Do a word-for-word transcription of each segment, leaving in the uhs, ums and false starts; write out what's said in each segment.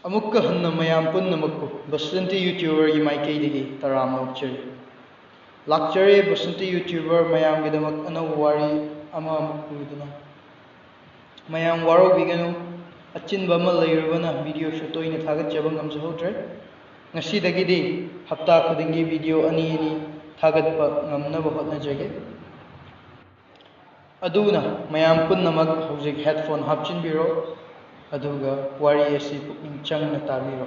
ꯑꯃꯨꯛꯀ ꯍꯟꯅ ꯃꯌꯥꯝ ꯄꯨꯝꯅꯃꯛꯄꯨ ꯕꯁꯟꯇꯤ YouTuberꯒꯤ ꯃꯥꯏꯀꯩꯗꯒꯤ ꯇꯔꯥꯝꯅ ꯑꯣꯛꯆꯔꯤ꯫ ꯂꯥꯛꯆꯔꯦ ꯕꯁꯟꯇꯤ YouTuber ꯃꯌꯥꯝꯒꯤꯗꯃꯛ ꯑꯅꯧꯕ ꯋꯥꯔꯤ ꯑꯃ ꯑꯃꯨꯛ ꯄꯨꯗꯨꯅ꯫ ꯃꯌꯥꯝ ꯋꯥꯔꯧꯕꯤꯒꯅꯨ, ꯑꯆꯤꯟꯕ ꯑꯃ ꯂꯩꯔꯨꯕꯅ videoꯁꯨ ꯇꯣꯏꯅ ꯊꯥꯒꯠꯆꯕ ꯉꯝꯖꯍꯧꯗ꯭ꯔꯦ꯫ ꯉꯁꯤꯗꯒꯤꯗꯤ ꯍꯞꯇꯥ ꯈꯨꯗꯤꯡꯒꯤ video ꯑꯅꯤ ꯑꯅꯤ ꯊꯥꯒꯠꯄ ꯉꯝꯅꯕ ꯍꯣꯠꯅꯖꯒꯦ꯫ ꯑꯗꯨꯅ ꯃꯌꯥꯝ ꯄꯨꯝꯅꯃꯛ ꯍꯧꯖꯤꯛ headphone ꯍꯥꯞꯆꯤꯟꯕꯤꯔꯣ, ꯑꯗꯨꯒ ꯋꯥꯔꯤ ꯑꯁꯤ ꯄꯨꯛꯅꯤꯡ ꯆꯪꯅ ꯇꯥꯕꯤꯔꯣ꯫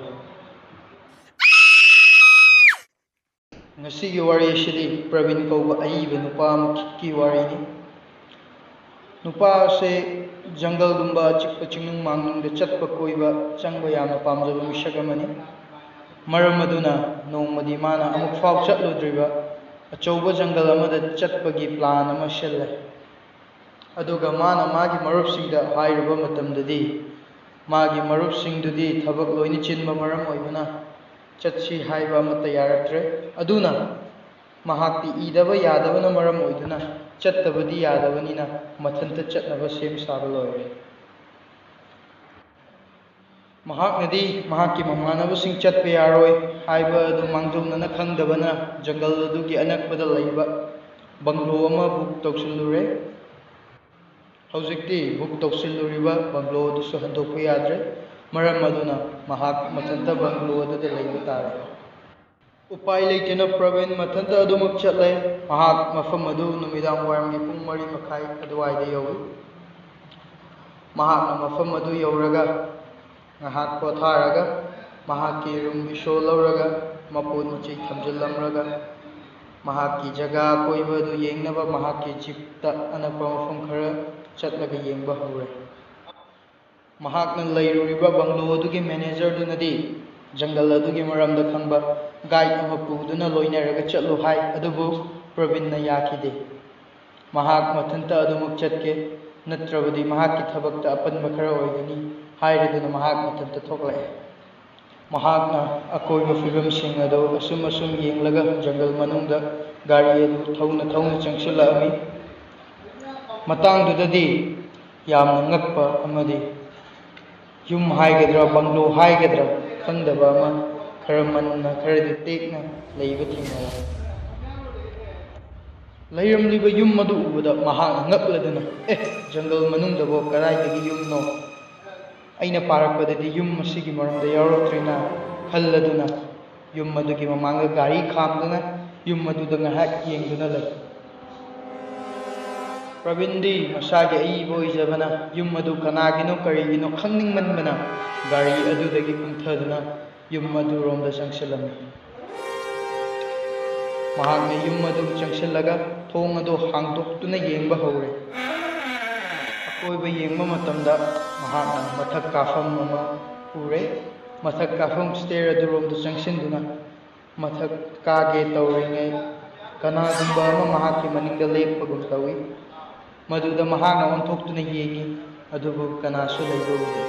ꯉꯁꯤꯒꯤ ꯋꯥꯔꯤ ꯑꯁꯤꯗꯤ ꯄ꯭ꯔꯕꯤꯟ ꯀꯧꯕ ꯑꯏꯕ ꯅꯨꯄꯥ ꯑꯃꯒꯤ ꯋꯥꯔꯤꯅꯤ꯫ ꯅꯨꯄꯥ ꯑꯁꯤ ꯖꯪꯒꯜꯒꯨꯝꯕ ꯑꯆꯤꯛꯄ ꯆꯤꯡꯅꯨꯡ ꯃꯥꯡꯅꯨꯡꯗ ꯆꯠꯄ ꯀꯣꯏꯕ ꯆꯪꯕ ꯌꯥꯝꯅ ꯄꯥꯝꯖꯕ ꯃꯤꯁꯛ ꯑꯃꯅꯤ꯫ ꯃꯔꯝ ꯑꯗꯨꯅ ꯅꯣꯡꯃꯗꯤ ꯃꯥꯅ ꯑꯃꯨꯛ ꯐꯥꯎ ꯆꯠꯂꯨꯗ꯭ꯔꯤꯕ ꯑꯆꯧꯕ ꯖꯪꯒꯜ ꯑꯃꯗ ꯆꯠꯄꯒꯤ plan ꯑꯃ ꯁꯤꯜꯂꯦ꯫ ꯑꯗꯨꯒ ꯃꯥꯅ ꯃꯥꯒꯤ ꯃꯔꯨꯞꯁꯤꯡꯗ ꯍꯥꯏꯔꯨꯕ ꯃꯇꯝꯗꯗꯤ, ꯃꯥꯒꯤ ꯃꯔꯨꯞꯁꯤꯡꯗꯨꯗꯤ ꯊꯕꯛ ꯂꯣꯏꯅ ꯆꯤꯟꯕ ꯃꯔꯝ ꯑꯣꯏꯕꯅ ꯆꯠꯁꯤ ꯍꯥꯏꯕ ꯑꯃꯠꯇ ꯌꯥꯔꯛꯇ꯭ꯔꯦ꯫ ꯑꯗꯨꯅ ꯃꯍꯥꯛꯇꯤ ꯏꯗꯕ ꯌꯥꯗꯕꯅ ꯃꯔꯝ ꯑꯣꯏꯗꯨꯅ ꯆꯠꯇꯕꯗꯤ ꯌꯥꯗꯕꯅꯤꯅ ꯃꯊꯟꯇ ꯆꯠꯅꯕ ꯁꯦꯝ ꯁꯥꯕ ꯂꯣꯏꯔꯦ꯫ ꯃꯍꯥꯛꯅꯗꯤ ꯃꯍꯥꯛꯀꯤ ꯃꯃꯥꯟꯅꯕꯁꯤꯡ ꯆꯠꯄ ꯌꯥꯔꯣꯏ ꯍꯥꯏꯕ ꯑꯗꯨ ꯃꯥꯡꯖꯧꯅꯅ ꯈꯪꯗꯕꯅ ꯖꯪꯒꯜ ꯑꯗꯨꯒꯤ ꯑꯅꯛꯄꯗ ꯂꯩꯕ bungalow ꯑꯃ book ꯇꯧꯁꯤꯜꯂꯨꯔꯦ꯫ ꯍꯧꯖꯤꯛꯇꯤ book ꯇꯧꯁꯤꯜꯂꯨꯔꯤꯕ bungalow ꯑꯗꯨꯁꯨ ꯍꯟꯗꯣꯛꯄ ꯌꯥꯗ꯭ꯔꯦ꯫ ꯃꯔꯝ ꯑꯗꯨꯅ ꯃꯍꯥꯛ ꯃꯊꯟꯇ bungalow ꯑꯗꯨꯗ ꯂꯩꯕ ꯇꯥꯔꯦ꯫ ꯎꯄꯥꯏ ꯂꯩꯇꯅ ꯄ꯭ꯔꯕꯤꯟ ꯃꯊꯟꯇ ꯑꯗꯨꯃꯛ ꯆꯠꯂꯦ꯫ ꯃꯍꯥꯛ ꯃꯐꯝ ꯑꯗꯨ ꯅꯨꯃꯤꯗꯥꯡ ꯋꯥꯏꯔꯝꯒꯤ ꯄꯨꯡ ꯃꯔꯤ ꯃꯈꯥꯏ ꯑꯗꯨꯋꯥꯏꯗ ꯌꯧꯏ꯫ ꯃꯍꯥꯛꯅ ꯃꯐꯝ ꯑꯗꯨ ꯌꯧꯔꯒ ꯉꯥꯏꯍꯥꯛ ꯄꯣꯊꯥꯔꯒ ꯃꯍꯥꯛꯀꯤ room ꯏꯁꯣ ꯂꯧꯔꯒ ꯃꯄꯣꯠ ꯃꯆꯩ ꯊꯝꯖꯤꯜꯂꯝꯂꯒ ꯃꯍꯥꯛꯀꯤ ꯖꯒꯥ ꯑꯀꯣꯏꯕ ꯑꯗꯨ ꯌꯦꯡꯅꯕ ꯃꯍꯥꯛꯀꯤ jeepꯇ ꯑꯅꯛꯄ ꯃꯐꯝ ꯈꯔ ꯆꯠꯂꯒ ꯌꯦꯡꯕ ꯍꯧꯔꯦ꯫ ꯃꯍꯥꯛꯅ ꯂꯩꯔꯨꯔꯤꯕ bungalow ꯑꯗꯨꯒꯤ managerꯗꯨꯅꯗꯤ ꯖꯪꯒꯜ ꯑꯗꯨꯒꯤ ꯃꯔꯝꯗ ꯈꯪꯕ guide ꯑꯃ ꯄꯨꯗꯨꯅ ꯂꯣꯏꯅꯔꯒ ꯆꯠꯂꯨ ꯍꯥꯏ, ꯑꯗꯨꯕꯨ ꯄ꯭ꯔꯕꯤꯟꯅ ꯌꯥꯈꯤꯗꯦ꯫ ꯃꯍꯥꯛ ꯃꯊꯟꯇ ꯑꯗꯨꯃꯛ ꯆꯠꯀꯦ, ꯅꯠꯇ꯭ꯔꯕꯗꯤ ꯃꯍꯥꯛꯀꯤ ꯊꯕꯛꯇ ꯑꯄꯟꯕ ꯈꯔ ꯑꯣꯏꯒꯅꯤ ꯍꯥꯏꯔꯗꯨꯅ ꯃꯍꯥꯛ ꯃꯊꯟꯇ ꯊꯣꯛꯂꯛꯑꯦ꯫ ꯃꯍꯥꯛꯅ ꯑꯀꯣꯏꯕ ꯐꯤꯕꯝꯁꯤꯡ ꯑꯗꯨ ꯑꯁꯨꯝ ꯑꯁꯨꯝ ꯌꯦꯡꯂꯒ ꯖꯪꯒꯜ ꯃꯅꯨꯡꯗ ꯒꯥꯔꯤ ꯑꯗꯨ ꯊꯧꯅ ꯊꯧꯅ ꯆꯪꯁꯤꯜꯂꯛꯑꯝꯃꯤ꯫ ꯃꯇꯥꯡꯗꯨꯗꯗꯤ ꯌꯥꯝꯅ ꯉꯛꯄ ꯑꯃꯗꯤ ꯌꯨꯝ ꯍꯥꯏꯒꯗ꯭ꯔꯥ, ꯕꯪꯒ꯭ꯂꯣ ꯍꯥꯏꯒꯗ꯭ꯔꯥ, ꯈꯪꯗꯕ ꯑꯃ ꯈꯔ ꯃꯟꯅ, ꯈꯔꯗꯤ ꯇꯦꯛꯅ ꯂꯩꯕ ꯊꯦꯡꯅꯔꯦ꯫ ꯂꯩꯔꯝꯂꯤꯕ ꯌꯨꯝ ꯑꯗꯨ ꯎꯕꯗ ꯃꯍꯥꯛꯅ ꯉꯛꯂꯗꯨꯅ, "ꯑꯦ, ꯖꯪꯒꯜ ꯃꯅꯨꯡꯗꯕꯨ ꯀꯗꯥꯏꯗꯒꯤ ꯌꯨꯝꯅꯣ? ꯑꯩꯅ ꯄꯥꯔꯛꯄꯗꯗꯤ ꯌꯨꯝ ꯑꯁꯤꯒꯤ ꯃꯔꯝꯗ ꯌꯥꯎꯔꯛꯇ꯭ꯔꯤꯅ" ꯈꯜꯂꯗꯨꯅ ꯌꯨꯝ ꯑꯗꯨꯒꯤ ꯃꯃꯥꯡꯗ ꯒꯥꯔꯤ ꯈꯥꯝꯗꯨꯅ ꯌꯨꯝ ꯑꯗꯨꯗ ꯉꯥꯏꯍꯥꯛ ꯌꯦꯡꯗꯨꯅ ꯂꯩ꯫ ꯄ꯭ꯔꯕꯤꯟꯗꯤ ꯃꯁꯥꯒꯤ ꯑꯏꯕ ꯑꯣꯏꯖꯕꯅ ꯌꯨꯝ ꯑꯗꯨ ꯀꯅꯥꯒꯤꯅꯣ ꯀꯔꯤꯒꯤꯅꯣ ꯈꯪꯅꯤꯡꯃꯟꯕꯅ ꯒꯥꯔꯤ ꯑꯗꯨꯗꯒꯤ ꯀꯨꯝꯊꯗꯨꯅ ꯌꯨꯝ ꯑꯗꯨꯔꯣꯝꯗ ꯆꯪꯁꯤꯜꯂꯝꯃꯤ꯫ ꯃꯍꯥꯛꯅ ꯌꯨꯝ ꯑꯗꯨ ꯆꯪꯁꯤꯜꯂꯒ ꯊꯣꯡ ꯑꯗꯨ ꯍꯥꯡꯗꯣꯛꯇꯨꯅ ꯌꯦꯡꯕ ꯍꯧꯔꯦ꯫ ꯑꯀꯣꯏꯕ ꯌꯦꯡꯕ ꯃꯇꯝꯗ ꯃꯍꯥꯛꯅ ꯃꯊꯛ ꯀꯥꯐꯝ ꯑꯃ ꯎꯔꯦ꯫ ꯃꯊꯛ ꯀꯥꯐꯝ ꯁ꯭ꯇꯦꯔ ꯑꯗꯨꯔꯣꯝꯗ ꯆꯪꯁꯤꯟꯗꯨꯅ ꯃꯊꯛ ꯀꯥꯒꯦ ꯇꯧꯔꯤꯉꯩ ꯀꯅꯥꯒꯨꯝꯕ ꯑꯃ ꯃꯍꯥꯛꯀꯤ ꯃꯅꯤꯡꯗ ꯂꯦꯞꯄꯒꯨꯝ ꯇꯧꯏ꯫ ꯃꯗꯨꯗ ꯃꯍꯥꯛꯅ ꯑꯣꯟꯊꯣꯛꯇꯨꯅ ꯌꯦꯡꯏ, ꯑꯗꯨꯕꯨ ꯀꯅꯥꯁꯨ ꯂꯩꯕ ꯎꯗꯦ꯫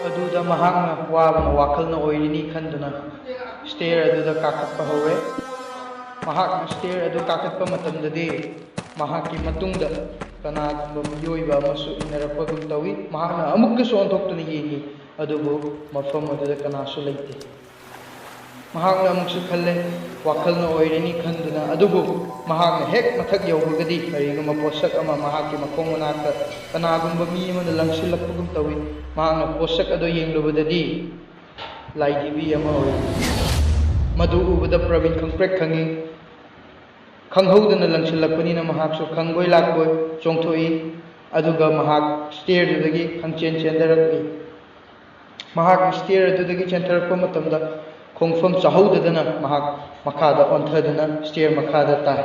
ꯑꯗꯨꯗ ꯃꯍꯥꯛꯅ ꯋꯥꯕꯅ ꯋꯥꯈꯜꯅ ꯑꯣꯏꯔꯤꯅꯤ ꯈꯟꯗꯨꯅ ꯁ꯭ꯇꯦꯔ ꯑꯗꯨꯗ ꯀꯥꯈꯠꯄ ꯍꯧꯔꯦ꯫ ꯃꯍꯥꯛꯅ ꯁ꯭ꯇꯦꯔ ꯑꯗꯨ ꯀꯥꯈꯠꯄ ꯃꯇꯝꯗꯗꯤ ꯃꯍꯥꯛꯀꯤ ꯃꯇꯨꯡꯗ ꯀꯅꯥꯒꯨꯝꯕ ꯃꯤꯑꯣꯏꯕ ꯑꯃꯁꯨ ꯏꯟꯅꯔꯛꯄꯒꯨꯝ ꯇꯧꯏ꯫ ꯃꯍꯥꯛꯅ ꯑꯃꯨꯛꯀꯁꯨ ꯑꯣꯟꯊꯣꯛꯇꯨꯅ ꯌꯦꯡꯏ, ꯑꯗꯨꯕꯨ ꯃꯐꯝ ꯑꯗꯨꯗ ꯀꯅꯥꯁꯨ ꯂꯩꯇꯦ꯫ ꯃꯍꯥꯛꯅ ꯑꯃꯨꯛꯁꯨ ꯈꯜꯂꯦ, ꯋꯥꯈꯜꯅ ꯑꯣꯏꯔꯤꯅꯤ ꯈꯟꯗꯨꯅ꯫ ꯑꯗꯨꯕꯨ ꯃꯍꯥꯛꯅ ꯍꯦꯛ ꯃꯊꯛ ꯌꯧꯕꯒꯗꯤ ꯀꯔꯤꯒꯨꯝꯕ ꯄꯣꯠꯁꯛ ꯑꯃ ꯃꯍꯥꯛꯀꯤ ꯃꯈꯣꯡ ꯃꯅꯥꯛꯇ ꯀꯅꯥꯒꯨꯝꯕ ꯃꯤ ꯑꯃꯅ ꯂꯪꯁꯤꯜꯂꯛꯄꯒꯨꯝ ꯇꯧꯏ꯫ ꯃꯍꯥꯛꯅ ꯄꯣꯠꯁꯛ ꯑꯗꯨ ꯌꯦꯡꯂꯨꯕꯗꯗꯤ ꯂꯥꯏꯙꯤꯕꯤ ꯑꯃ ꯑꯣꯏꯔꯝꯃꯤ꯫ ꯃꯗꯨ ꯎꯕꯗ ꯄ꯭ꯔꯕꯤꯟ ꯈꯪꯄ꯭ꯔꯦꯛ ꯈꯪꯉꯤ꯫ ꯈꯪꯍꯧꯗꯅ ꯂꯪꯁꯤꯜꯂꯛꯄꯅꯤꯅ ꯃꯍꯥꯛꯁꯨ ꯈꯪꯕꯣꯏ ꯂꯥꯛꯄꯣꯏ ꯆꯣꯡꯊꯣꯛꯏ, ꯑꯗꯨꯒ ꯃꯍꯥꯛ ꯁ꯭ꯇꯦꯔꯗꯨꯗꯒꯤ ꯈꯪꯆꯦꯟ ꯆꯦꯟꯊꯔꯛꯏ꯫ ꯃꯍꯥꯛ ꯁ꯭ꯇꯦꯔ ꯑꯗꯨꯗꯒꯤ ꯆꯦꯟꯊꯔꯛꯄ ꯃꯇꯝꯗ ꯈꯣꯡꯐꯝ ꯆꯥꯍꯧꯗꯗꯅ ꯃꯍꯥꯛ ꯃꯈꯥꯗ ꯑꯣꯟꯊꯗꯨꯅ ꯁ꯭ꯇꯦꯔ ꯃꯈꯥꯗ ꯇꯥꯏ꯫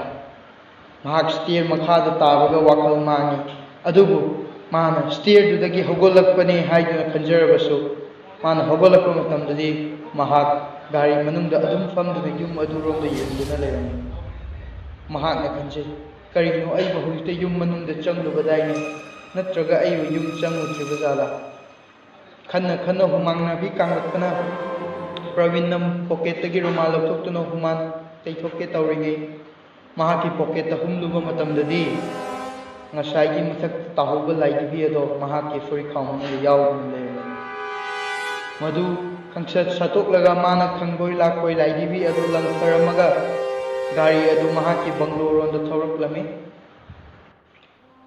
ꯃꯍꯥꯛ ꯁ꯭ꯇꯦꯔ ꯃꯈꯥꯗ ꯇꯥꯕꯒ ꯋꯥꯈꯜ ꯃꯥꯡꯏ, ꯑꯗꯨꯕꯨ ꯃꯥꯅ ꯁ꯭ꯇꯦꯔꯗꯨꯗꯒꯤ ꯍꯧꯒꯠꯂꯛꯄꯅꯤ ꯍꯥꯏꯗꯨꯅ ꯈꯟꯖꯔꯕꯁꯨ, ꯃꯥꯅ ꯍꯧꯒꯠꯂꯛꯄ ꯃꯇꯝꯗꯗꯤ ꯃꯍꯥꯛ ꯒꯥꯔꯤ ꯃꯅꯨꯡꯗ ꯑꯗꯨꯝ ꯐꯝꯗꯨꯅ ꯌꯨꯝ ꯑꯗꯨꯔꯣꯝꯗ ꯌꯦꯡꯗꯨꯅ ꯂꯩꯔꯝꯃꯤ꯫ ꯃꯍꯥꯛꯅ ꯈꯟꯖꯩ, "ꯀꯔꯤꯅꯣ, ꯑꯩꯕꯨ ꯍꯧꯖꯤꯛꯇ ꯌꯨꯝ ꯃꯅꯨꯡꯗ ꯆꯪꯂꯨꯕꯗꯥꯏꯅꯦ? ꯅꯠꯇ꯭ꯔꯒ ꯑꯩꯕꯨ ꯌꯨꯝ ꯆꯪꯉꯨꯗ꯭ꯔꯤꯕ ꯖꯥꯠꯂꯥ?" ꯈꯟꯅ ꯈꯟꯅ ꯍꯨꯃꯥꯡ ꯅꯥꯄꯤ ꯀꯥꯡꯂꯛꯄꯅ ꯄ꯭ꯔꯕꯤꯟꯅ ꯄꯣꯀꯦꯠꯇꯒꯤ ꯔꯨꯃꯥꯜ ꯂꯧꯊꯣꯛꯇꯨꯅ ꯍꯨꯃꯥꯡ ꯇꯩꯊꯣꯛꯀꯦ ꯇꯧꯔꯤꯉꯩ, ꯃꯍꯥꯛꯀꯤ ꯄꯣꯀꯦꯠꯇ ꯍꯨꯝꯂꯨꯕ ꯃꯇꯝꯗꯗꯤ ꯉꯁꯥꯏꯒꯤ ꯃꯊꯛꯇ ꯇꯥꯍꯧꯕ ꯂꯥꯏꯙꯤꯕꯤ ꯑꯗꯣ ꯃꯍꯥꯛꯀꯤ ꯐꯨꯔꯤꯠꯈꯥꯎ ꯃꯅꯨꯡꯗ ꯌꯥꯎꯗꯨꯅ ꯂꯩꯔꯝꯃꯤ꯫ ꯃꯗꯨ ꯈꯪꯁꯠ ꯁꯠꯇꯣꯛꯂꯒ ꯃꯥꯅ ꯈꯪꯕꯣꯏ ꯂꯥꯛꯄꯣꯏ ꯂꯥꯏꯙꯤꯕꯤ ꯑꯗꯨ ꯂꯪꯊꯔꯝꯃꯒ ꯒꯥꯔꯤ ꯑꯗꯨ ꯃꯍꯥꯛꯀꯤ ꯕꯪꯒ꯭ꯂꯣꯔꯣꯝꯗ ꯊꯧꯔꯛꯂꯝꯃꯤ꯫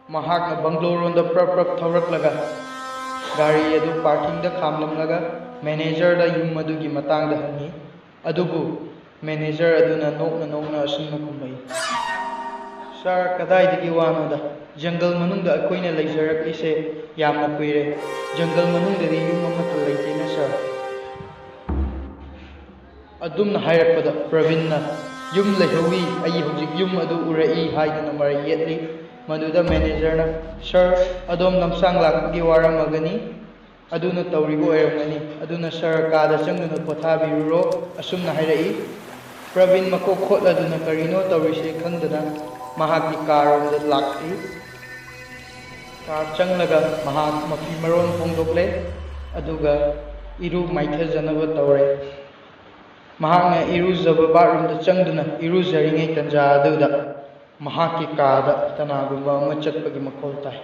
ꯃꯍꯥꯛꯅ ꯕꯪꯒ꯭ꯂꯣꯔꯣꯝꯗ ꯄ꯭ꯔꯞ ꯄ꯭ꯔꯞ ꯊꯧꯔꯛꯂꯒ ꯒꯥꯔꯤ ꯑꯗꯨ ꯄꯥꯔꯀꯤꯡꯗ ꯈꯥꯝꯂꯝꯂꯒ ꯃꯦꯅꯦꯖꯔꯗ ꯌꯨꯝ ꯑꯗꯨꯒꯤ ꯃꯇꯥꯡꯗ ꯍꯪꯉꯤ꯫ ꯑꯗꯨꯕꯨ ꯃꯦꯅꯦꯖꯔ ꯑꯗꯨꯅ ꯅꯣꯛꯅ ꯅꯣꯛꯅ ꯑꯁꯨꯝꯅ ꯈꯨꯝꯂꯛꯏ, "ꯁꯥꯔ, ꯀꯗꯥꯏꯗꯒꯤ ꯋꯥꯅꯣꯗ? ꯖꯪꯒꯜ ꯃꯅꯨꯡꯗ ꯑꯩꯈꯣꯏꯅ ꯂꯩꯖꯔꯛꯂꯤꯁꯦ ꯌꯥꯝꯅ ꯀꯨꯏꯔꯦ꯫ ꯖꯪꯒꯜ ꯃꯅꯨꯡꯗꯗꯤ ꯌꯨꯝ ꯑꯃꯠꯇ ꯂꯩꯇꯦꯅꯦ, ꯁꯥꯔ"꯫ ꯑꯗꯨꯝꯅ ꯍꯥꯏꯔꯛꯄꯗ ꯄ꯭ꯔꯕꯤꯟꯅ, "ꯌꯨꯝ ꯂꯩꯍꯧꯋꯤ, ꯑꯩ ꯍꯧꯖꯤꯛ ꯌꯨꯝ ꯑꯗꯨ ꯎꯔꯛꯏ" ꯍꯥꯏꯗꯨꯅ ꯃꯔꯩ ꯌꯦꯠꯂꯤ꯫ ꯃꯗꯨꯗ ꯃꯦꯅꯦꯖꯔꯅ, "ꯁꯥꯔ, ꯑꯗꯣꯝ ꯂꯝꯁꯥꯡ ꯂꯥꯛꯄꯒꯤ ꯋꯥꯔꯝꯃꯒꯅꯤ꯫ ꯑꯗꯨꯅ ꯇꯧꯔꯤꯕ ꯑꯣꯏꯔꯝꯒꯅꯤ꯫ ꯑꯗꯨꯅ ꯁꯥꯔ, ꯀꯥꯗ ꯆꯪꯗꯨꯅ ꯄꯣꯊꯥꯕꯤꯔꯨꯔꯣ" ꯑꯁꯨꯝꯅ ꯍꯥꯏꯔꯛꯏ꯫ ꯄ꯭ꯔꯕꯤꯟ ꯃꯀꯣꯛ ꯈꯣꯠꯂꯗꯨꯅ ꯀꯔꯤꯅꯣ ꯇꯧꯔꯤꯁꯦ ꯈꯪꯗꯅ ꯃꯍꯥꯛꯀꯤ ꯀꯥꯔꯣꯝꯗ ꯂꯥꯛꯏ꯫ ꯀꯥ ꯆꯪꯂꯒ ꯃꯍꯥꯛ ꯃꯐꯤ ꯃꯔꯣꯟ ꯍꯣꯡꯗꯣꯛꯂꯦ, ꯑꯗꯨꯒ ꯏꯔꯨ ꯃꯥꯏꯊꯖꯅꯕ ꯇꯧꯔꯦ꯫ ꯃꯍꯥꯛꯅ ꯏꯔꯨꯖꯕ ꯕꯥꯠꯔꯨꯝꯗ ꯆꯪꯗꯨꯅ ꯏꯔꯨꯖꯔꯤꯉꯩ ꯇꯟꯖꯥ ꯑꯗꯨꯗ ꯃꯍꯥꯛꯀꯤ ꯀꯥꯗ ꯀꯅꯥꯒꯨꯝꯕ ꯑꯃ ꯆꯠꯄꯒꯤ ꯃꯈꯣꯜ ꯇꯥꯏ꯫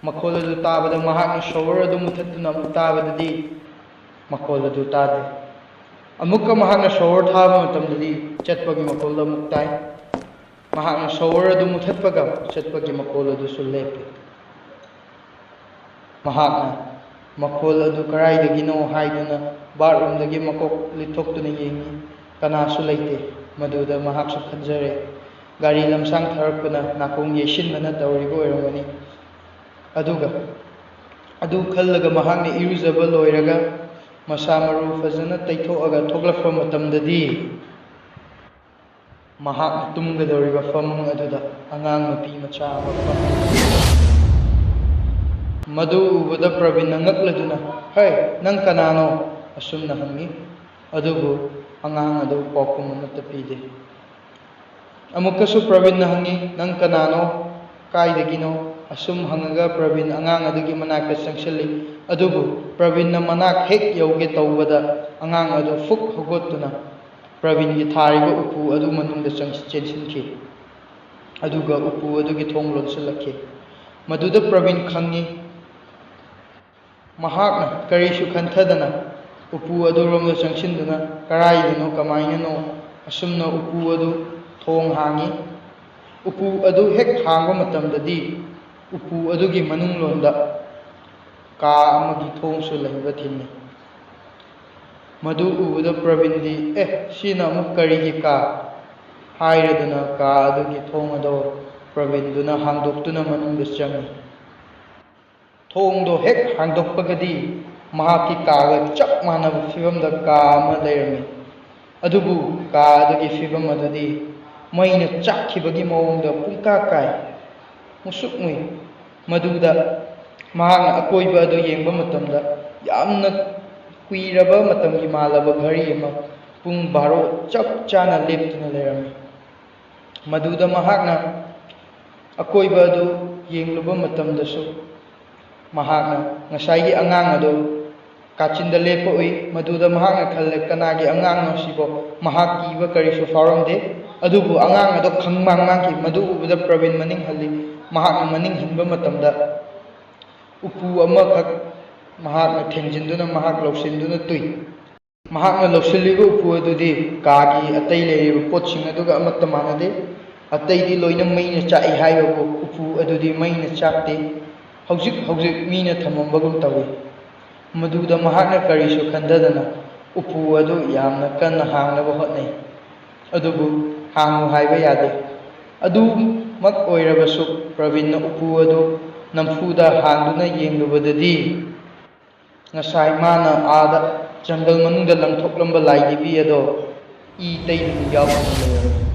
ꯃꯈꯣꯜ ꯑꯗꯨ ꯇꯥꯕꯗ ꯃꯍꯥꯛꯅ ꯁꯣꯋꯔ ꯑꯗꯨ ꯃꯨꯊꯠꯇꯨꯅ ꯑꯃꯨꯛ ꯇꯥꯕꯗꯗꯤ ꯃꯈꯣꯜ ꯑꯗꯨ ꯇꯥꯗꯦ꯫ ꯑꯃꯨꯛꯀ ꯃꯍꯥꯛꯅ ꯁꯣꯋꯔ ꯊꯥꯕ ꯃꯇꯝꯗꯗꯤ ꯆꯠꯄꯒꯤ ꯃꯈꯣꯜ ꯑꯃꯨꯛ ꯇꯥꯏ꯫ ꯃꯍꯥꯛꯅ ꯁꯣꯋꯔ ꯑꯗꯨ ꯃꯨꯊꯠꯄꯒ ꯆꯠꯄꯒꯤ ꯃꯈꯣꯜ ꯑꯗꯨꯁꯨ ꯂꯦꯞꯄꯤ꯫ ꯃꯍꯥꯛꯅ ꯃꯈꯣꯜ ꯑꯗꯨ ꯀꯗꯥꯏꯗꯒꯤꯅꯣ ꯍꯥꯏꯗꯨꯅ ꯕꯥꯠꯔꯨꯝꯗꯒꯤ ꯃꯀꯣꯛ ꯂꯤꯊꯣꯛꯇꯨꯅ ꯌꯦꯡꯏ꯫ ꯀꯅꯥꯁꯨ ꯂꯩꯇꯦ꯫ ꯃꯗꯨꯗ ꯃꯍꯥꯛꯁꯨ ꯈꯟꯖꯔꯦ, ꯒꯥꯔꯤ ꯂꯝꯁꯥꯡ ꯊꯧꯔꯛꯄꯅ ꯅꯥꯀꯣꯡ ꯌꯩꯁꯤꯟꯕꯅ ꯇꯧꯔꯤꯕ ꯑꯣꯏꯔꯝꯒꯅꯤ꯫ ꯑꯗꯨꯒ ꯑꯗꯨ ꯈꯜꯂꯒ ꯃꯍꯥꯛꯅ ꯏꯔꯨꯖꯕ ꯂꯣꯏꯔꯒ ꯃꯁꯥ ꯃꯔꯨ ꯐꯖꯅ ꯇꯩꯊꯣꯛꯑꯒ ꯊꯣꯛꯂꯛꯄ ꯃꯇꯝꯗꯗꯤ, ꯃꯍꯥꯛꯅ ꯇꯨꯝꯒꯗꯧꯔꯤꯕ ꯐꯃꯨꯡ ꯑꯗꯨꯗ ꯑꯉꯥꯡ ꯅꯨꯄꯤ ꯃꯆꯥ ꯑꯃ ꯐꯝꯂꯤ꯫ ꯃꯗꯨ ꯎꯕꯗ ꯄ꯭ꯔꯕꯤꯟꯅ ꯉꯛꯂꯗꯨꯅ, "ꯍꯩ, ꯅꯪ ꯀꯅꯥꯅꯣ?" ꯑꯁꯨꯝꯅ ꯍꯪꯉꯤ꯫ ꯑꯗꯨꯕꯨ ꯑꯉꯥꯡ ꯑꯗꯨ ꯄꯥꯎꯈꯨꯝ ꯑꯃꯠꯇ ꯄꯤꯗꯦ꯫ ꯑꯃꯨꯛꯀꯁꯨ ꯄ꯭ꯔꯕꯤꯟꯅ ꯍꯪꯉꯤ, "ꯅꯪ ꯀꯅꯥꯅꯣ? ꯀꯥꯏꯗꯒꯤꯅꯣ?" ꯑꯁꯨꯝ ꯍꯪꯉꯒ ꯄ꯭ꯔꯕꯤꯟ ꯑꯉꯥꯡ ꯑꯗꯨꯒꯤ ꯃꯅꯥꯛꯇ ꯆꯪꯁꯤꯜꯂꯤ꯫ ꯑꯗꯨꯕꯨ ꯄ꯭ꯔꯕꯤꯟꯅ ꯃꯅꯥꯛ ꯍꯦꯛ ꯌꯧꯒꯦ ꯇꯧꯕꯗ ꯑꯉꯥꯡ ꯑꯗꯨ ꯐꯨꯛ ꯍꯧꯒꯠꯇꯨꯅ ꯄ꯭ꯔꯕꯤꯟꯒꯤ ꯊꯥꯔꯤꯕ ꯎꯄꯨ ꯑꯗꯨ ꯃꯅꯨꯡꯗ ꯆꯪ-, ꯆꯦꯟꯁꯤꯟꯈꯤ꯫ ꯑꯗꯨꯒ ꯎꯄꯨ ꯑꯗꯨꯒꯤ ꯊꯣꯡ ꯂꯣꯟꯁꯤꯜꯂꯛꯈꯤ꯫ ꯃꯗꯨꯗ ꯄ꯭ꯔꯕꯤꯟ ꯈꯪꯉꯤ꯫ ꯃꯍꯥꯛꯅ ꯀꯔꯤꯁꯨ ꯈꯟꯊꯗꯅ ꯎꯄꯨ ꯑꯗꯨꯔꯣꯝꯗ ꯆꯪꯁꯤꯟꯗꯨꯅ ꯀꯔꯥꯏꯗꯅꯣ ꯀꯃꯥꯏꯅꯅꯣ ꯑꯁꯨꯝꯅ ꯎꯄꯨ ꯑꯗꯨ ꯊꯣꯡ ꯍꯥꯡꯉꯤ꯫ ꯎꯄꯨ ꯑꯗꯨ ꯍꯦꯛ ꯍꯥꯡꯕ ꯃꯇꯝꯗꯗꯤ ꯎꯄꯨ ꯑꯗꯨꯒꯤ ꯃꯅꯨꯡꯂꯣꯝꯗ ꯀꯥ ꯑꯃꯒꯤ ꯊꯣꯡꯁꯨ ꯂꯩꯕ ꯊꯦꯡꯅꯩ꯫ ꯃꯗꯨ ꯎꯕꯗ ꯄ꯭ꯔꯕꯤꯟꯗꯤ, "ꯑꯦ, ꯁꯤꯅ ꯑꯃꯨꯛ ꯀꯔꯤꯒꯤ ꯀꯥ?" ꯍꯥꯏꯔꯗꯨꯅ ꯀꯥ ꯑꯗꯨꯒꯤ ꯊꯣꯡ ꯑꯗꯨ ꯄ꯭ꯔꯕꯤꯟꯗꯨꯅ ꯍꯥꯡꯗꯣꯛꯇꯨꯅ ꯃꯅꯨꯡꯗ ꯆꯪꯉꯤ꯫ ꯊꯣꯡꯗꯣ ꯍꯦꯛ ꯍꯥꯡꯗꯣꯛꯄꯒꯗꯤ ꯃꯍꯥꯛꯀꯤ ꯀꯥꯒ ꯆꯞ ꯃꯥꯟꯅꯕ ꯐꯤꯕꯝꯗ ꯀꯥ ꯑꯃ ꯂꯩꯔꯝꯃꯤ꯫ ꯑꯗꯨꯕꯨ ꯀꯥ ꯑꯗꯨꯒꯤ ꯐꯤꯕꯝ ꯑꯗꯨꯗꯤ ꯃꯩꯅ ꯆꯥꯛꯈꯤꯕꯒꯤ ꯃꯑꯣꯡꯗ ꯄꯨꯡꯀꯥ ꯀꯥꯏ, ꯃꯨꯁꯨꯛ ꯃꯨꯏ꯫ ꯃꯗꯨꯗ ꯃꯍꯥꯛꯅ ꯑꯀꯣꯏꯕ ꯑꯗꯨ ꯌꯦꯡꯕ ꯃꯇꯝꯗ ꯌꯥꯝꯅ ꯀꯨꯏꯔꯕ ꯃꯇꯝꯒꯤ ꯃꯥꯜꯂꯕ ꯘꯔꯤ ꯑꯃ ꯄꯨꯡ ꯕꯥꯔꯣ ꯆꯞ ꯆꯥꯅ ꯂꯦꯞꯇꯨꯅ ꯂꯩꯔꯝꯃꯤ꯫ ꯃꯗꯨꯗ ꯃꯍꯥꯛꯅ ꯑꯀꯣꯏꯕ ꯑꯗꯨ ꯌꯦꯡꯂꯨꯕ ꯃꯇꯝꯗꯁꯨ ꯃꯍꯥꯛꯅ ꯉꯁꯥꯏꯒꯤ ꯑꯉꯥꯡ ꯑꯗꯨ ꯀꯥꯆꯤꯟꯗ ꯂꯦꯞꯄ ꯎꯏ꯫ ꯃꯗꯨꯗ ꯃꯍꯥꯛꯅ ꯈꯜꯂꯦ, "ꯀꯅꯥꯒꯤ ꯑꯉꯥꯡꯅꯣ ꯁꯤꯕꯣ?" ꯃꯍꯥꯛ ꯀꯤꯕ ꯀꯔꯤꯁꯨ ꯐꯥꯎꯔꯝꯗꯦ꯫ ꯑꯗꯨꯕꯨ ꯑꯉꯥꯡ ꯑꯗꯨ ꯈꯪꯃꯥꯡ ꯃꯥꯡꯈꯤ꯫ ꯃꯗꯨ ꯎꯕꯗ ꯄ꯭ꯔꯕꯤꯟ ꯃꯅꯤꯡ ꯍꯜꯂꯤ꯫ ꯃꯍꯥꯛꯅ ꯃꯅꯤꯡ ꯍꯟꯕ ꯃꯇꯝꯗ ꯎꯄꯨ ꯑꯃꯈꯛ ꯃꯍꯥꯛꯅ ꯊꯦꯡꯖꯤꯟꯗꯨꯅ ꯃꯍꯥꯛ ꯂꯧꯁꯤꯟꯗꯨꯅ ꯇꯨꯏ꯫ ꯃꯍꯥꯛꯅ ꯂꯧꯁꯤꯜꯂꯤꯕ ꯎꯄꯨ ꯑꯗꯨꯗꯤ ꯀꯥꯒꯤ ꯑꯇꯩ ꯂꯩꯔꯤꯕ ꯄꯣꯠꯁꯤꯡ ꯑꯗꯨꯒ ꯑꯃꯠꯇ ꯃꯥꯟꯅꯗꯦ꯫ ꯑꯇꯩꯗꯤ ꯂꯣꯏꯅ ꯃꯩꯅ ꯆꯥꯛꯏ ꯍꯥꯏꯕꯕꯨ ꯎꯄꯨ ꯑꯗꯨꯗꯤ ꯃꯩꯅ ꯆꯥꯛꯇꯦ꯫ ꯍꯧꯖꯤꯛ ꯍꯧꯖꯤꯛ ꯃꯤꯅ ꯊꯝꯃꯝꯕꯒꯨꯝ ꯇꯧꯏ꯫ ꯃꯗꯨꯗ ꯃꯍꯥꯛꯅ ꯀꯔꯤꯁꯨ ꯈꯟꯊꯗꯅ ꯎꯄꯨ ꯑꯗꯨ ꯌꯥꯝꯅ ꯀꯟꯅ ꯍꯥꯡꯅꯕ ꯍꯣꯠꯅꯩ꯫ ꯑꯗꯨꯕꯨ ꯍꯥꯡꯉꯨ ꯍꯥꯏꯕ ꯌꯥꯗꯦ꯫ ꯑꯗꯨꯃꯛ ꯑꯣꯏꯔꯕꯁꯨ ꯄ꯭ꯔꯕꯤꯟꯅ ꯎꯄꯨ ꯑꯗꯨ ꯅꯝꯐꯨꯗ ꯍꯥꯡꯗꯨꯅ ꯌꯦꯡꯂꯨꯕꯗꯗꯤ ꯉꯁꯥꯏ ꯃꯥꯅ ꯑꯥꯗ ꯖꯪꯒꯜ ꯃꯅꯨꯡꯗ ꯂꯪꯊꯣꯛꯂꯝꯕ ꯂꯥꯏꯙꯤꯕꯤ ꯑꯗꯣ ꯏ ꯇꯩꯗꯨꯅ ꯌꯥꯎꯗꯨꯅ ꯂꯩꯔꯝꯃꯤ꯫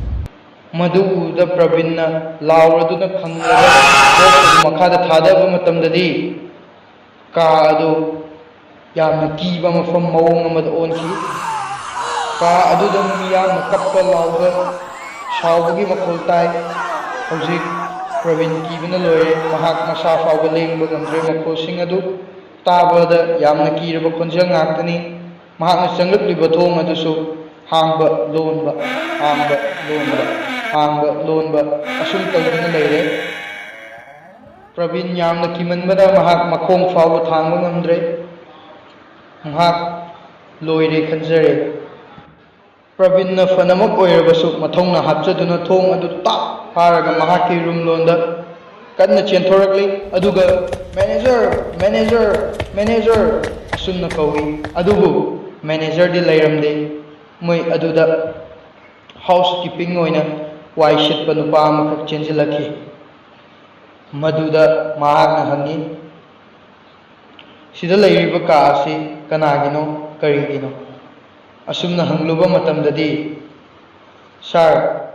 ꯃꯗꯨ ꯎꯕꯗ ꯄ꯭ꯔꯕꯤꯟꯅ ꯂꯥꯎꯔꯗꯨꯅ ꯈꯪꯂꯕ ꯀꯣꯛ ꯑꯗꯨ ꯃꯈꯥꯗ ꯊꯥꯗꯕ ꯃꯇꯝꯗꯗꯤ ꯀꯥ ꯑꯗꯨ ꯌꯥꯝꯅ ꯀꯤꯕ ꯃꯐꯝ ꯃꯑꯣꯡ ꯑꯃꯗ ꯑꯣꯟꯈꯤ꯫ ꯀꯥ ꯑꯗꯨꯗ ꯃꯤꯌꯥꯝꯅ ꯀꯞꯄ ꯂꯥꯎꯕ, ꯁꯥꯎꯕꯒꯤ ꯃꯈꯣꯜ ꯇꯥꯏ꯫ ꯍꯧꯖꯤꯛ ꯄ꯭ꯔꯕꯤꯟ ꯀꯤꯕꯅ ꯂꯣꯏꯔꯦ꯫ ꯃꯍꯥꯛ ꯃꯁꯥ ꯐꯥꯎꯕ ꯂꯦꯡꯕ ꯉꯝꯗ꯭ꯔꯦ꯫ ꯃꯈꯣꯜꯁꯤꯡ ꯑꯗꯨ ꯇꯥꯕꯗ ꯌꯥꯝꯅ ꯀꯤꯔꯕ ꯈꯣꯟꯖꯦꯜ ꯉꯥꯛꯇꯅꯤ꯫ ꯃꯍꯥꯛꯅ ꯆꯪꯂꯛꯂꯤꯕ ꯊꯣꯡ ꯑꯗꯨꯁꯨ ꯍꯥꯡꯕ ꯂꯣꯟꯕ, ꯍꯥꯡꯕ ꯂꯣꯟꯕ, ꯍꯥꯡꯕ ꯂꯣꯟꯕ ꯑꯁꯨꯝ ꯇꯧꯗꯨꯅ ꯂꯩꯔꯦ꯫ ꯄ꯭ꯔꯕꯤꯟ ꯌꯥꯝꯅ ꯀꯤꯃꯟꯕꯗ ꯃꯍꯥꯛ ꯃꯈꯣꯡ ꯐꯥꯎꯕ ꯊꯥꯡꯕ ꯉꯝꯗ꯭ꯔꯦ꯫ ꯃꯍꯥꯛ ꯂꯣꯏꯔꯦ ꯈꯟꯖꯔꯦ꯫ ꯄ꯭ꯔꯕꯤꯟꯅ ꯐꯅꯃꯛ ꯑꯣꯏꯔꯕꯁꯨ ꯃꯊꯧꯅꯥ ꯍꯥꯞꯆꯗꯨꯅ ꯊꯣꯡ ꯑꯗꯨ ꯇꯥꯛ ꯐꯥꯔꯒ ꯃꯍꯥꯛꯀꯤ ꯔꯨꯝ ꯂꯣꯝꯗ ꯀꯟꯅ ꯆꯦꯟꯊꯣꯔꯛꯂꯤ꯫ ꯑꯗꯨꯒ "ꯃꯦꯅꯦꯖꯔ, ꯃꯦꯅꯦꯖꯔ, ꯃꯦꯅꯦꯖꯔ" ꯑꯁꯨꯝꯅ ꯀꯧꯏ꯫ ꯑꯗꯨꯕꯨ ꯃꯦꯅꯦꯖꯔꯗꯤ ꯂꯩꯔꯝꯗꯦ꯫ ꯃꯣꯏ ꯑꯗꯨꯗ ꯍꯥꯎꯁ ꯀꯤꯄꯤꯡ ꯑꯣꯏꯅ ꯋꯥꯏ ꯁꯤꯠꯄ ꯅꯨꯄꯥ ꯑꯃꯈꯛ ꯆꯦꯟꯁꯤꯜꯂꯛꯈꯤ꯫ ꯃꯗꯨꯗ ꯃꯍꯥꯛꯅ ꯍꯪꯉꯤ, "ꯁꯤꯗ ꯂꯩꯔꯤꯕ ꯀꯥ ꯑꯁꯤ ꯀꯅꯥꯒꯤꯅꯣ, ꯀꯔꯤꯒꯤꯅꯣ?" ꯑꯁꯨꯝꯅ ꯍꯪꯂꯨꯕ ꯃꯇꯝꯗꯗꯤ, "ꯁꯥꯔ,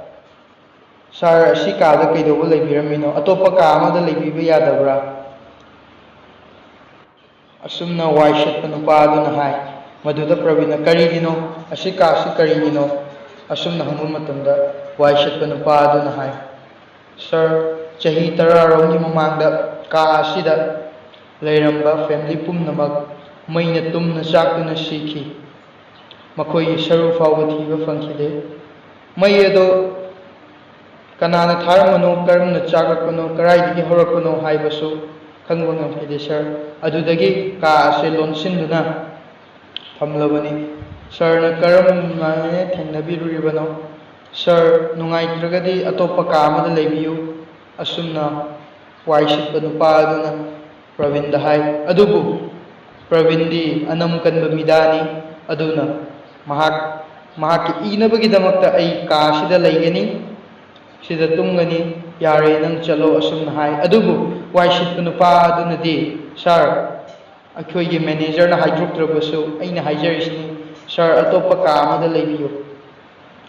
ꯁꯥꯔ, ꯑꯁꯤ ꯀꯥꯗ ꯀꯩꯗꯧꯕ ꯂꯩꯕꯤꯔꯝꯃꯤꯅꯣ? ꯑꯇꯣꯞꯄ ꯀꯥ ꯑꯃꯗ ꯂꯩꯕꯤꯕ ꯌꯥꯗꯕ꯭ꯔꯥ?" ꯑꯁꯨꯝꯅ ꯋꯥꯏ ꯁꯤꯠꯄ ꯅꯨꯄꯥ ꯑꯗꯨꯅ ꯍꯥꯏ꯫ ꯃꯗꯨꯗ ꯄ꯭ꯔꯕꯤꯟꯅ, "ꯀꯔꯤꯒꯤꯅꯣ? ꯑꯁꯤ ꯀꯥꯁꯤ ꯀꯔꯤꯒꯤꯅꯣ?" ꯑꯁꯨꯝꯅ ꯍꯪꯕ ꯃꯇꯝꯗ ꯋꯥꯏ ꯁꯤꯠꯄ ꯅꯨꯄꯥ ꯑꯗꯨꯅ ꯍꯥꯏ, "ꯁꯥꯔ, ꯆꯍꯤ ꯇꯔꯥꯔꯣꯝꯒꯤ ꯃꯃꯥꯡꯗ ꯀꯥ ꯑꯁꯤꯗ ꯂꯩꯔꯝꯕ ꯐꯦꯃꯤꯂꯤ ꯄꯨꯝꯅꯃꯛ ꯃꯩꯅ ꯇꯨꯝꯅ ꯆꯥꯛꯇꯨꯅ ꯁꯤꯈꯤ꯫ ꯃꯈꯣꯏꯒꯤ ꯁꯔꯨ ꯐꯥꯎꯕ ꯊꯤꯕ ꯐꯪꯈꯤꯗꯦ꯫ ꯃꯩ ꯑꯗꯣ ꯀꯅꯥꯅ ꯊꯥꯔꯝꯕꯅꯣ, ꯀꯔꯝꯅ ꯆꯥꯛꯂꯛꯄꯅꯣ, ꯀꯗꯥꯏꯗꯒꯤ ꯍꯧꯔꯛꯄꯅꯣ ꯍꯥꯏꯕꯁꯨ ꯈꯪꯕ ꯉꯝꯈꯤꯗꯦ, ꯁꯥꯔ꯫ ꯑꯗꯨꯗꯒꯤ ꯀꯥ ꯑꯁꯦ ꯂꯣꯟꯁꯤꯟꯗꯨꯅ ꯊꯝꯂꯕꯅꯤ꯫ ꯁꯥꯔꯅ ꯀꯔꯝꯅ ꯊꯦꯡꯅꯕꯤꯔꯨꯔꯤꯕꯅꯣ? ꯁꯥꯔ, ꯅꯨꯡꯉꯥꯏꯇ꯭ꯔꯒꯗꯤ ꯑꯇꯣꯞꯄ ꯀꯥ ꯑꯃꯗ ꯂꯩꯕꯤꯌꯨ꯫" ꯑꯁꯨꯝꯅ ꯋꯥꯏ ꯁꯤꯠꯄ ꯅꯨꯄꯥ ꯑꯗꯨꯅ ꯄ꯭ꯔꯕꯤꯟꯗ ꯍꯥꯏ꯫ ꯑꯗꯨꯕꯨ ꯄ꯭ꯔꯕꯤꯟꯗꯤ ꯑꯅꯝ ꯀꯟꯕ ꯃꯤꯗꯥꯅꯤ꯫ ꯑꯗꯨꯅ ꯃꯍꯥꯛ, ꯃꯍꯥꯛꯀꯤ ꯏꯅꯕꯒꯤꯗꯃꯛꯇ, "ꯑꯩ ꯀꯥ ꯑꯁꯤꯗ ꯂꯩꯒꯅꯤ, ꯁꯤꯗ ꯇꯨꯝꯒꯅꯤ, ꯌꯥꯔꯦ, ꯅꯪ ꯆꯠꯂꯣ," ꯑꯁꯨꯝꯅ ꯍꯥꯏ꯫ ꯑꯗꯨꯕꯨ ꯋꯥꯏ ꯁꯤꯠꯄ ꯅꯨꯄꯥ ꯑꯗꯨꯅꯗꯤ, "ꯁꯥꯔ, ꯑꯩꯈꯣꯏꯒꯤ ꯃꯦꯅꯦꯖꯔꯅ ꯍꯥꯏꯗꯣꯛꯇ꯭ꯔꯕꯁꯨ ꯑꯩꯅ ꯍꯥꯏꯖꯔꯤꯁꯤꯅꯤ, ꯁꯥꯔ, ꯑꯇꯣꯞꯄ ꯀꯥ ꯑꯃꯗ ꯂꯩꯕꯤꯌꯨ꯫"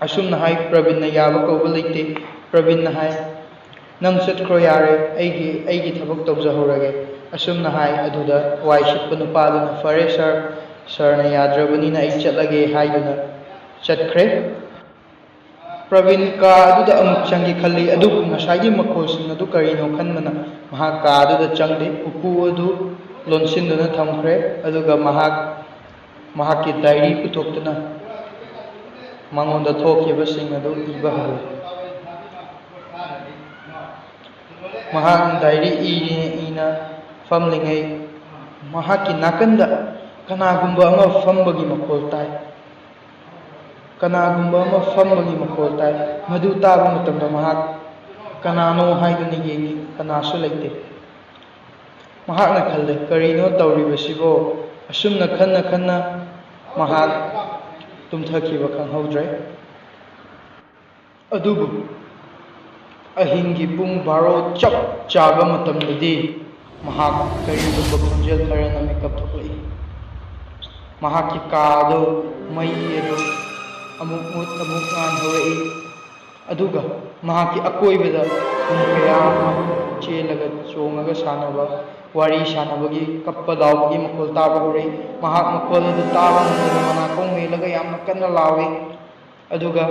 ꯑꯁꯨꯝꯅ ꯍꯥꯏ꯫ ꯄ꯭ꯔꯕꯤꯟꯅ ꯌꯥꯕ ꯀꯧꯕ ꯂꯩꯇꯦ꯫ ꯄ꯭ꯔꯕꯤꯟꯅ ꯍꯥꯏ, "ꯅꯪ ꯆꯠꯈ꯭ꯔꯣ, ꯌꯥꯔꯦ, ꯑꯩꯒꯤ, ꯑꯩꯒꯤ ꯊꯕꯛ ꯇꯧꯖꯍꯧꯔꯒꯦ꯫" ꯑꯁꯨꯝꯅ ꯍꯥꯏ꯫ ꯑꯗꯨꯗ ꯋꯥꯏ ꯁꯤꯠꯄ ꯅꯨꯄꯥꯗꯨꯅ, "ꯐꯔꯦ ꯁꯥꯔ, ꯁꯥꯔꯅ ꯌꯥꯗ꯭ꯔꯕꯅꯤꯅ ꯑꯩ ꯆꯠꯂꯒꯦ" ꯍꯥꯏꯗꯨꯅ ꯆꯠꯈ꯭ꯔꯦ꯫ ꯄ꯭ꯔꯕꯤꯟ ꯀꯥ ꯑꯗꯨꯗ ꯑꯃꯨꯛ ꯆꯪꯒꯦ ꯈꯜꯂꯤ, ꯑꯗꯨꯕꯨ ꯉꯁꯥꯏꯒꯤ ꯃꯈꯣꯜꯁꯤꯡ ꯑꯗꯨ ꯀꯔꯤꯅꯣ ꯈꯟꯕꯅ ꯃꯍꯥꯛ ꯀꯥ ꯑꯗꯨꯗ ꯆꯪꯗꯦ꯫ ꯎꯀꯨ ꯑꯗꯨ ꯂꯣꯟꯁꯤꯟꯗꯨꯅ ꯊꯝꯈ꯭ꯔꯦ꯫ ꯑꯗꯨꯒ ꯃꯍꯥꯛ ꯃꯍꯥꯛꯀꯤ ꯗꯥꯏꯔꯤ ꯄꯨꯊꯣꯛꯇꯨꯅ, ꯃꯉꯣꯟꯗ ꯊꯣꯛꯈꯤꯕꯁꯤꯡ ꯑꯗꯨ ꯏꯕ ꯍꯧꯏ꯫ ꯃꯍꯥꯛꯅ ꯗꯥꯏꯔꯤ ꯏꯅ ꯏꯅ ꯐꯝꯂꯤꯉꯩ, ꯃꯍꯥꯛꯀꯤ ꯅꯥꯀꯟꯗ ꯀꯅꯥꯒꯨꯝꯕ ꯑꯃ ꯐꯝꯕꯒꯤ ꯃꯈꯣꯜ ꯇꯥꯏ꯫ ꯀꯅꯥꯒꯨꯝꯕ ꯑꯃ ꯐꯝꯕꯒꯤ ꯃꯈꯣꯜ ꯇꯥꯏ꯫ ꯃꯗꯨ ꯇꯥꯕ ꯃꯇꯝꯗ ꯃꯍꯥꯛ ꯀꯅꯥꯅꯣ ꯍꯥꯏꯗꯨꯅ ꯌꯦꯡꯏ, ꯀꯅꯥꯁꯨ ꯂꯩꯇꯦ꯫ ꯃꯍꯥꯛꯅ ꯈꯜꯂꯦ, "ꯀꯔꯤꯅꯣ ꯇꯧꯔꯤꯕꯁꯤꯕꯣ?" ꯑꯁꯨꯝꯅ ꯈꯟꯅ ꯈꯟꯅ ꯃꯍꯥꯛ ꯇꯨꯝꯊꯈꯤꯕ ꯈꯪꯍꯧꯗ꯭ꯔꯦ꯫ ꯑꯗꯨꯕꯨ ꯑꯍꯤꯡꯒꯤ ꯄꯨꯡ ꯕꯥꯔꯣ ꯆꯞ ꯆꯥꯕ ꯃꯇꯝꯗꯗꯤ ꯃꯍꯥꯛ ꯀꯔꯤꯒꯨꯝꯕ ꯈꯣꯟꯖꯦꯜ ꯈꯔꯅ ꯃꯤꯀꯞ ꯊꯣꯛꯂꯛꯏ꯫ ꯃꯍꯥꯛꯀꯤ ꯀꯥ ꯑꯗꯨ ꯃꯩ ꯑꯗꯨ ꯑꯃꯨꯛ ꯃꯨꯠ ꯑꯃꯨꯛ ꯉꯥꯟ ꯍꯧꯔꯛꯏ꯫ ꯑꯗꯨꯒ ꯃꯍꯥꯛꯀꯤ ꯑꯀꯣꯏꯕꯗ ꯃꯤ ꯀꯌꯥ ꯑꯃ ꯆꯦꯜꯂꯒ ꯆꯣꯡꯉꯒ ꯁꯥꯟꯅꯕ, ꯋꯥꯔꯤ ꯁꯥꯟꯅꯕꯒꯤ, ꯀꯞꯄ ꯂꯥꯎꯕꯒꯤ ꯃꯈꯣꯜ ꯇꯥꯕ ꯍꯧꯔꯛꯏ꯫ ꯃꯍꯥꯛ ꯃꯈꯣꯜ ꯑꯗꯨ ꯇꯥꯕ ꯉꯝꯗꯅ ꯃꯅꯥꯀꯣꯡ ꯃꯦꯜꯂꯒ ꯌꯥꯝꯅ ꯀꯟꯅ ꯂꯥꯎꯏ꯫ ꯑꯗꯨꯒ,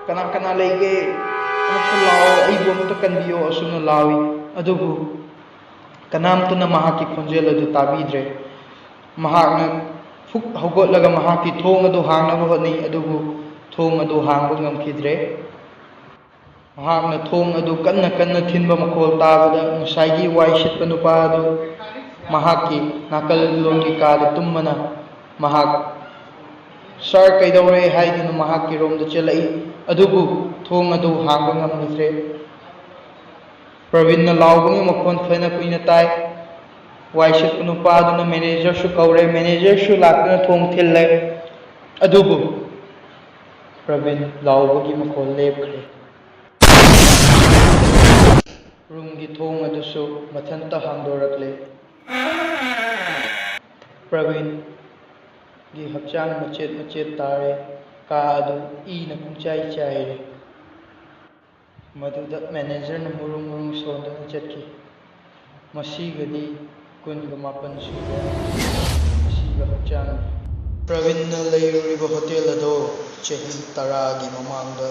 "ꯀꯅꯥ ꯀꯅꯥ ꯂꯩꯒꯦ? ꯑꯃꯨꯛꯇ ꯂꯥꯛꯑꯣ, ꯑꯩꯕꯨ ꯑꯃꯨꯛꯇ ꯀꯟꯕꯤꯌꯣ," ꯑꯁꯨꯝꯅ ꯂꯥꯎꯏ꯫ ꯑꯗꯨꯕꯨ ꯀꯅꯥꯝꯇꯅ ꯃꯍꯥꯛꯀꯤ ꯈꯣꯟꯖꯦꯜ ꯑꯗꯨ ꯇꯥꯕꯤꯗ꯭ꯔꯦ꯫ ꯃꯍꯥꯛꯅ ꯐꯨꯛ ꯍꯧꯒꯠꯂꯒ ꯃꯍꯥꯛꯀꯤ ꯊꯣꯡ ꯑꯗꯨ ꯍꯥꯡꯅꯕ ꯍꯣꯠꯅꯩ, ꯑꯗꯨꯕꯨ ꯊꯣꯡ ꯑꯗꯨ ꯍꯥꯡꯕ ꯉꯝꯈꯤꯗ꯭ꯔꯦ꯫ ꯃꯍꯥꯛꯅ ꯊꯣꯡ ꯑꯗꯨ ꯀꯟꯅ ꯀꯟꯅ ꯊꯤꯟꯕ ꯃꯈꯣꯜ ꯇꯥꯕꯗ ꯉꯁꯥꯏꯒꯤ ꯋꯥꯏ ꯁꯤꯠꯄ ꯅꯨꯄꯥ ꯑꯗꯨ ꯃꯍꯥꯛꯀꯤ ꯅꯥꯀꯜꯂꯣꯝꯒꯤ ꯀꯥꯗ ꯇꯨꯝꯕꯅ ꯃꯍꯥꯛ, "ꯁꯥꯔ, ꯀꯩꯗꯧꯔꯦ?" ꯍꯥꯏꯗꯨꯅ ꯃꯍꯥꯛꯀꯤ ꯔꯣꯝꯗ ꯆꯦꯜꯂꯛꯏ꯫ ꯑꯗꯨꯕꯨ ꯊꯣꯡ ꯑꯗꯨ ꯍꯥꯡꯕ ꯉꯝꯈꯤꯗ꯭ꯔꯦ꯫ ꯄ꯭ꯔꯕꯤꯟꯅ ꯂꯥꯎꯕꯒꯤ ꯃꯈꯣꯟ ꯐꯅ ꯀꯨꯏꯅ ꯇꯥꯏ꯫ ꯋꯥꯏ ꯁꯤꯠꯄ ꯅꯨꯄꯥ ꯑꯗꯨꯅ ꯃꯦꯅꯦꯖꯔꯁꯨ ꯀꯧꯔꯦ, ꯃꯦꯅꯦꯖꯔꯁꯨ ꯂꯥꯛꯇꯨꯅ ꯊꯣꯡ ꯊꯤꯜꯂꯦ꯫ ꯑꯗꯨꯕꯨ ꯄ꯭ꯔꯕꯤꯟ ꯂꯥꯎꯕꯒꯤ ꯃꯈꯣꯜ ꯂꯦꯞꯈ꯭ꯔꯦ꯫ ꯔꯨꯝꯒꯤ ꯊꯣꯡ ꯑꯗꯨꯁꯨ ꯃꯊꯟꯇ ꯍꯥꯡꯗꯣꯔꯛꯂꯦ꯫ ꯄ꯭ꯔꯕꯤꯟꯒꯤ ꯍꯛꯆꯥꯡ ꯃꯆꯦꯠ ꯃꯆꯦꯠ ꯇꯥꯔꯦ꯫ ꯀꯥ ꯑꯗꯨ ꯏꯅ ꯄꯨꯡꯆꯥꯏ ꯆꯥꯏꯔꯦ꯫ ꯃꯗꯨꯗ ꯃꯦꯅꯦꯖꯔꯅ ꯃꯨꯔꯨꯝ ꯃꯨꯔꯨꯝ ꯁꯣꯟꯗꯨꯅ ꯆꯠꯈꯤ꯫ ꯃꯁꯤꯒꯗꯤ ꯀꯨꯟꯒ ꯃꯥꯄꯟ ꯁꯨꯕ ꯃꯁꯤꯒ ꯍꯛꯆꯥꯡꯅꯤ꯫ ꯄ꯭ꯔꯕꯤꯟꯅ ꯂꯩꯔꯨꯔꯤꯕ ꯍꯣꯇꯦꯜ ꯑꯗꯣ ꯆꯍꯤ ꯇꯔꯥꯒꯤ ꯃꯃꯥꯡꯗ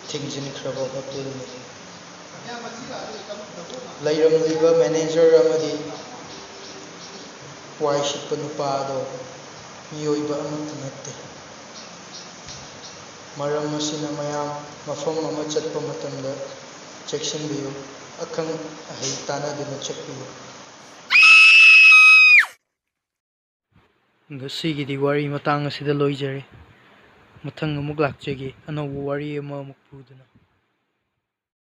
ꯊꯤꯡꯖꯤꯟꯈ꯭ꯔꯕ ꯍꯣꯇꯦꯜꯅꯤ꯫ ꯂꯩꯔꯝꯂꯤꯕ ꯃꯦꯅꯦꯖꯔ ꯑꯃꯗꯤ ꯋꯥꯏ ꯁꯤꯠꯄ ꯅꯨꯄꯥ ꯑꯗꯣ ꯃꯤꯑꯣꯏꯕ ꯑꯃꯠꯇ ꯅꯠꯇꯦ꯫ ꯃꯔꯝ ꯑꯁꯤꯅ ꯃꯌꯥꯝ ꯃꯐꯝ ꯑꯃ ꯆꯠꯄ ꯃꯇꯝꯗ ꯆꯦꯛꯁꯤꯟꯕꯤꯌꯨ꯫ ꯑꯈꯪ ꯑꯍꯩ ꯇꯥꯟꯅꯗꯨꯅ ꯆꯠꯄꯤꯌꯨ꯫ ꯉꯁꯤꯒꯤꯗꯤ ꯋꯥꯔꯤ ꯃꯇꯥꯡ ꯑꯁꯤꯗ ꯂꯣꯏꯖꯔꯦ꯫ ꯃꯊꯪ ꯑꯃꯨꯛ ꯂꯥꯛꯆꯒꯦ ꯑꯅꯧꯕ ꯋꯥꯔꯤ ꯑꯃꯃꯨꯛ ꯄꯨꯗꯨꯅ꯫